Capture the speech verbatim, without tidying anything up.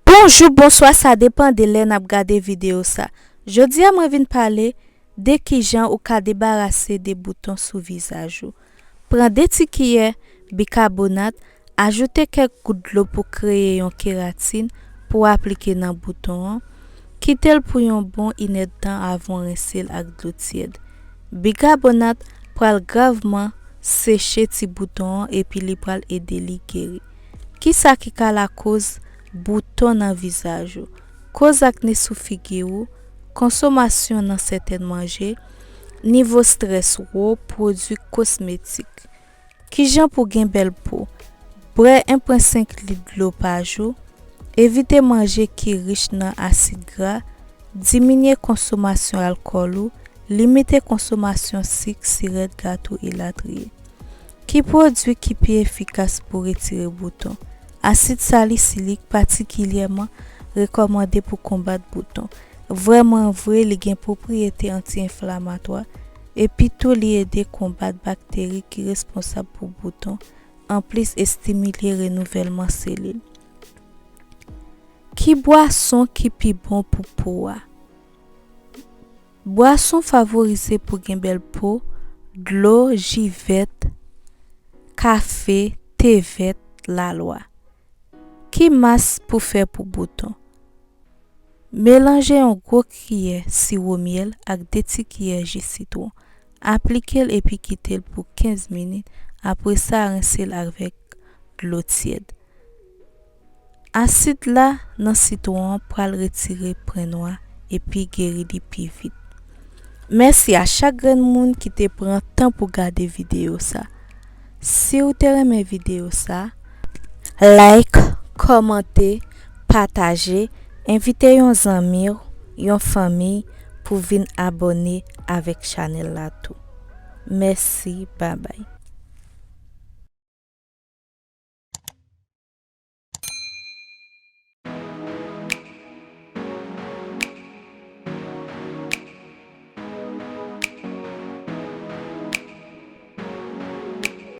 Bonjou, bonswa, sa depann de lè n ap gade videyo sa. Jodi a mwen vin pale de kijan ou ka debarase de bouton sou vizaj ou. Pran de ti kiyè bikabonat, ajoute kèk gout dlo pou kreye yon keratin pou aplike nan bouton an. Kite l pou yon bon inèdtan avan w rense l ak dlo tyèd. Bikabonat pral gravman seche ti bouton an epi li pral ede li geri. Kisa ki ka lakoz bouton nan vizaj ou? Koz akne sou figi ou, konsomasyon nan sètèn manje, nivo strès wo, pwodui kosmetik. Kijan pou gen bèl po? Bwè en pwen senk lit dlo pa jou, evite manje ki rich nan asid gra, diminye konsomasyon alkòl ou, limite konsomasyon sik, sirèt, gato, elatriye. Ki pwodui ki pi efikas pou retire bouton? Asid salisilik, patikilyèman rekòmande pou konbat bouton. Vrèmanvre, li gen pwopriyete anti-enflamatwa, epi tou li ede konbat bakteri ki responsab pou bouton, anplis estimile renouvèlman selil. Ki bwason ki pi bon pou po a? Bwason favorize pou gen bèl po: dlo, ji vèt, kafe, te vèt, lalwa. Ki mas pou fè pou bouton? Melanje yon gwo kiyè siwo myèl ak de ti kiyè ji sitwon. Aplike l epi kite l pou kenz minit, apre sa rense l avèk dlo tyèd. Asid la nan sitwon an pral retire pwen nwa epi geri li pi vit. Mèsi a chak grenn moun ki te pran tan pou gade videyo sa. Si w te renmen videyo sa, like, kòmante, pataje, envite yon zanmi w, yon fanmi pou vin abòne avèk chanèl la tou. Mèsi, babay.